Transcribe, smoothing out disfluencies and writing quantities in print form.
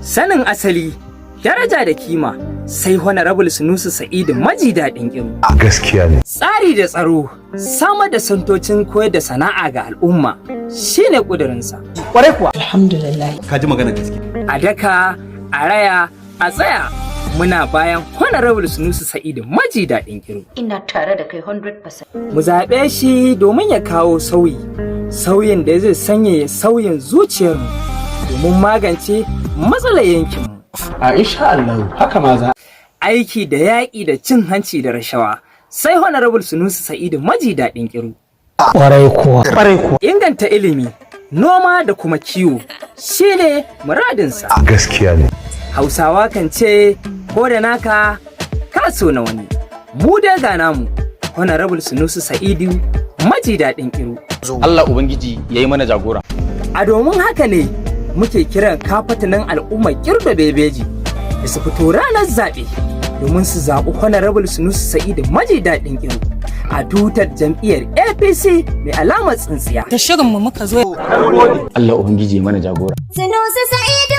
Sanin asali, daraja da kima, sai Honorable Sunusi Sa'idu Maji Daɗin Kiru. Gaskiya ne. Tsari da tsaro, samar da santocin koyar da sana'a ga al'umma shine ƙudurinsa. Kwarai kuwa. Alhamdulillah. Ka ji magana gaske. A daka, a raya, a tsaya, muna bayan Honorable Sunusi Sa'idu Maji Daɗin Kiru. Ina tare da kai 100%. Mu zaɓe shi domin ya kawo sauyi, sauyin da zai sanyaya sauyin zuciyarmu domin magance matsalar yankinmu. A insha Allah haka ma za. Aiki da yaƙi da cin hanci da rashawa, sai Honorable Sunusi Sa'idu Maji Daɗin Kiru. Kwarai kuwa. Kwarai kuwa. Inganta ilimi, noma da kuma kiwo shine muradinsa. Gaskiya ne. Hausawa kan ce, ko da naka, ka so na wani. Mu dai ga namu, Honorable Sunusi Sa'idu Maji Daɗin Kiru. Allah Ubangiji ya yi mana jagora. A domin haka ne muke kiran kafatanin al'ummar Kiru da Bebeji da su fito ranar zaɓe domin su zaɓi Honorable Sunusi Sa'idu Maji Daɗin Kiru a tutar jam'iyyar APC mai alamar tsintsiya. Da shirinmu muka zo. Allah Ubangiji ya mana jagora. Sunusi Sa'idu.